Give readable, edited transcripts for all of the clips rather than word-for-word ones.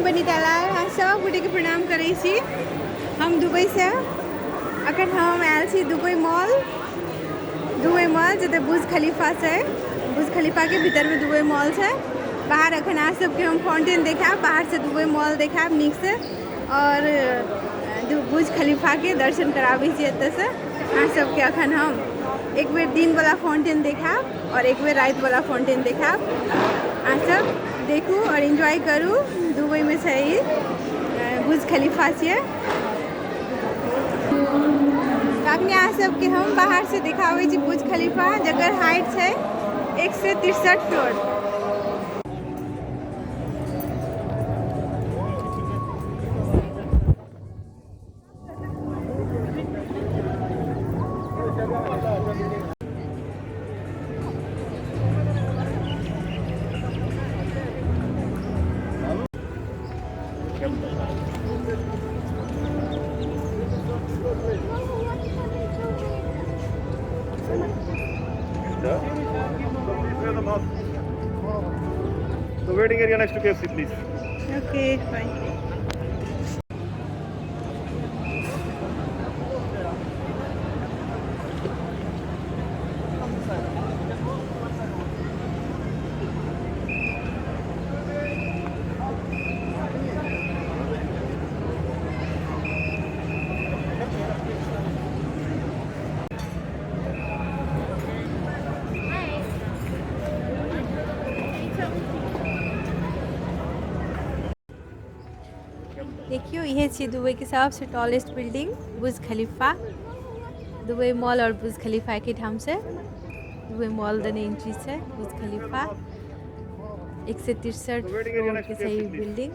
हम बनीता लाल, अहाँ सब गोटेके प्रणाम करै छी। हम दुबईसँ अखन हम आयल छी दुबई मॉल। दुबई मॉल जतऽ बुर्ज खलीफा छै, बुर्ज खलीफाके भीतरमे दुबई मॉल छै। बाहर अखन अहाँ सबके हम फाउंटेन देखायब, बाहरसँ दुबई मॉल देखायब नीकसँ, और बुर्ज खलीफाके दर्शन कराबै छी एतऽसँ अहाँ सबके। अखन हम एक बेर दिनवला फाउंटेन देखायब और एक बेर रातिवला फाउंटेन देखायब। अहाँ सब देखू और एन्जॉय करू। दुबईमे छै ई बुर्ज खलीफा छियै। अखने अहाँ सबके हम बाहरसँ देखाबै छी बुर्ज खलीफा, जकर हाइट छै 163 floor. The waiting area next to KFC, please. Okay, fine. देखियो, इहे छी दुबई के सबसे tallest building Burj Khalifa. Dubai mall और बुर्ज खलीफा के ठाम से दुबई मॉल दने एंट्री छै। बुर्ज खलीफा 163 फ्लोर के छै ई बिल्डिंग।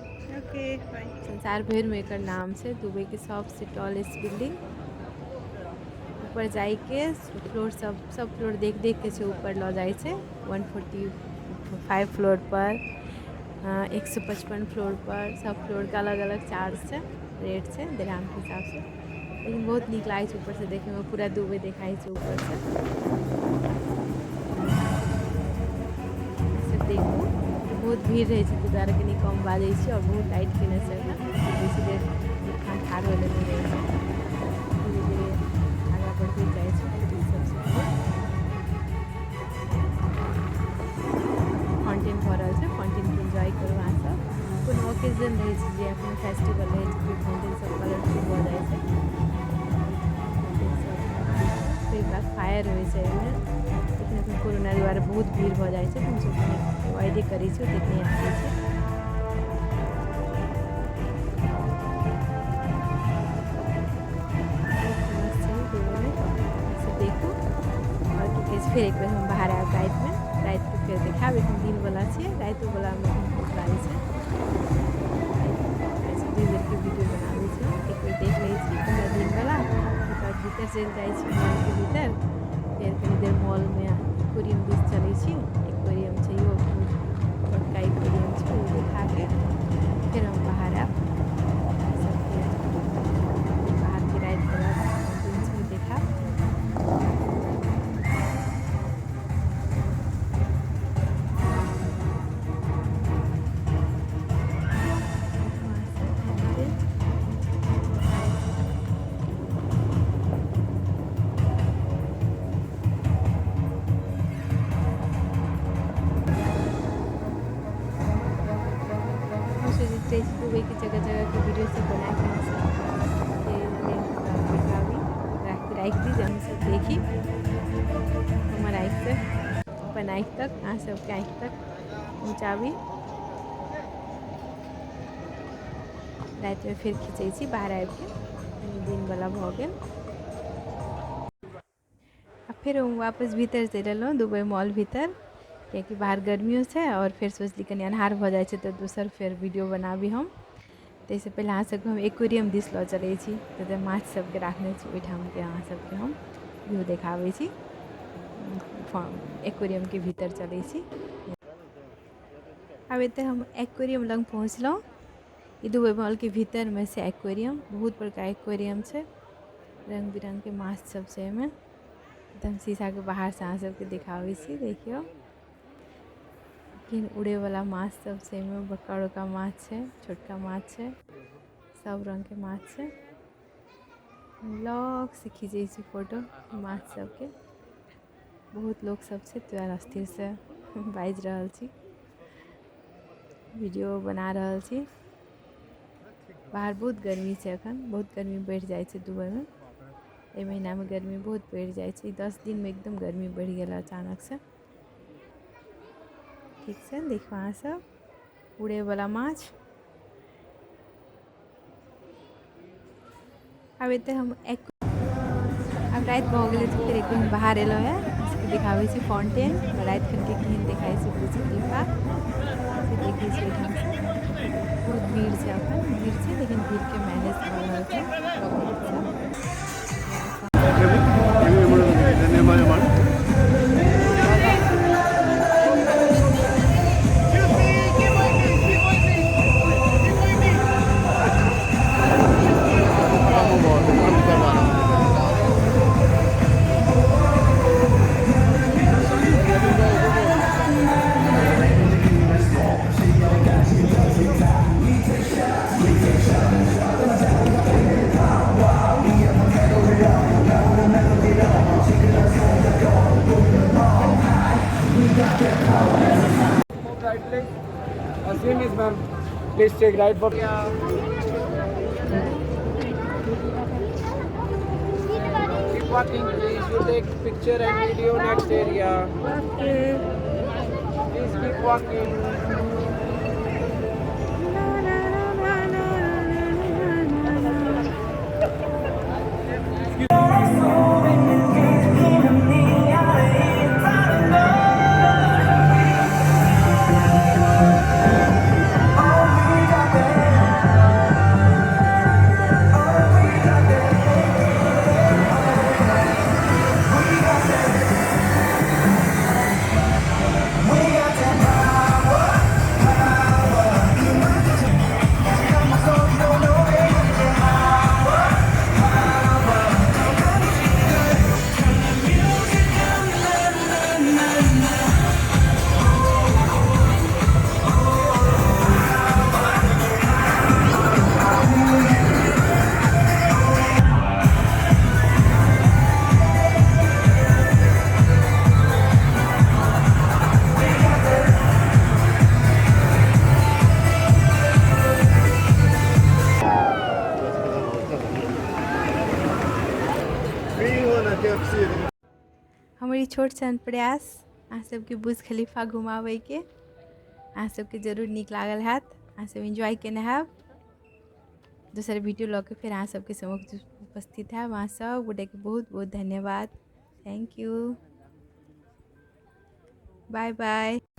संसार भरि में एकर नाम छै, दुबई के सबसे टॉलेस्ट बिल्डिंग। ऊपर जाय के फ्लोर सब फ्लोर देख देख के छै ऊपर लऽ जाइ छै। 145 फ्लोर पर, 155 फ्लोर पर, सब फ्लोर के अलग अलग चार्ज छै, रेट छै दिरहाम के हिसाब से। लेकिन बहुत नीक लागै छै ऊपर से देखे में, पूरा दुबई देखाइ छै ऊपर से। सब देखू, बहुत भीड़ रहै छै, ताहि दुआरे कनि कम बाजै छी। और बहुत टाइट केने छै एखन, बेसी देर ठाढ़ होय लए नहि रहै छै। धीरे धीरे आगाँ बढ़ैत जाइ छै। फाउंटेन भऽ रहल छै, फाउंटेनके एन्जॉय करू अहाँ सब। कोनो ओकेजन रहै छै, जे कोनो फेस्टिवल रहै छै, फाउंटेन सब कलरफुल भऽ जाइ छै। कई बार फायर होइ छै एहिमे, लेकिन एखन कोरोना दुआरे बहुत भीड़ भऽ जाइ छै, तऽ हमसब कनि अवॉइडे करै छी, ओतेक नहि आबै छै। देखू और की कहै छै। फेर एक बेर हम बाहर आयब रातिमे, रातिके फेर देखायब। एखन दिनवला छियै, रातिवलामे बहुत लागै छै। दुइ बेरके वीडियो बनाबै छी। एक बेर देख लै छी पूरा दिनवला, ओकर बाद भीतर चलि जाइ छी मॉलके भीतर। फेर कनि देर मॉलमे एक्वेरियम दिस चलै छी। एक्वेरियम छै, इहो बहुत बड़का एक्वेरियम छै, ओ देखाके फेर हम बाहर आयब। सबके बाहरके रातिवला फाउंटेन छै देखायब। दुबई के जगह जगह के वीडियो सब बना के हम सब देखाबी, राखि दी, जे हम सब देखी। हमर आँखि तक, अपन आँखि तक, अहाँ सबके आँखि तक पहुँचाबी। रातिमे फेर खींचै छी बाहर आबिके, कनि दिनवला भऽ गेल। आ फेर हम वापस भीतर चलि एलहुँ दुबई मॉल भीतर, कियाकि बाहर गर्मियो छै और फेर सोचली कनि अन्हार भऽ जाइ छै तऽ दोसर फेर वीडियो बनाबी हम। ताहिसँ पहिले अहाँ सबके हम एक्वेरियम दिस लऽ चलै छी, जतऽ माछ सबके राखने छी, ओहिठामके अहाँ सबके हम व्यू देखाबै छी। एक्वेरियमके भीतर चलै छी। आब एतऽ हम एक्वेरियम लग पहुँचलहुँ। ई दुबई मॉलके भीतरमे छै एक्वेरियम, बहुत बड़का एक्वेरियम छै, रङ्ग बिरङ्गके माछ सब छै एहिमे। एकदम शीशाके बाहरसँ अहाँ सबके देखाबै छी। देखियौ, केहन उड़ैवला माछ सब छै एहिमे, बड़का बड़का माछ छै, छोटका माछ छै, सब रङ्गके माछ छै। लगसँ खीचै छी फोटो माछ सबके। बहुत लोक सब छै, ताहि स्थिरसँ बाजि रहल छी, वीडियो बना रहल छी। बाहर बहुत गर्मी छै अखन, बहुत गर्मी बढ़ि जाइ छै दुबईमे। एहि महीनामे गर्मी बहुत बढ़ि जाइ छै। 10 दिनमे एकदम गर्मी बढ़ि गेल अचानकसँ। ठीक छै, देखू अहाँ सब उड़ैवला माछ। आब एतऽ हम एक आब राति भऽ गेलै तऽ फेर एक दिन बाहर एलहुँ हँ, देखाबै छी फाउंटेन। राति खनके केहन देखाइ छै बुर्ज खलीफा से देखै छी एहिठामसँ। बहुत भीड़ छै अखन, भीड़ छै लेकिन भीड़के मैनेज भऽ रहल छै। Right leg. Same is ma'am. Please take right for. Keep walking, please. You take picture and video next area. Please keep walking. हमर ई छोट सन प्रयास अहाँ सबके बुर्ज खलीफा घुमाबैके अहाँ सबके जरूर नीक लागल हैत, अहाँ सब एन्जॉय केने हैब। दोसर वीडियो लऽ के फेर अहाँ सबके समक्ष उपस्थित हैब। अहाँ सब गोटेके बहुत बहुत धन्यवाद। Thank you, bye bye.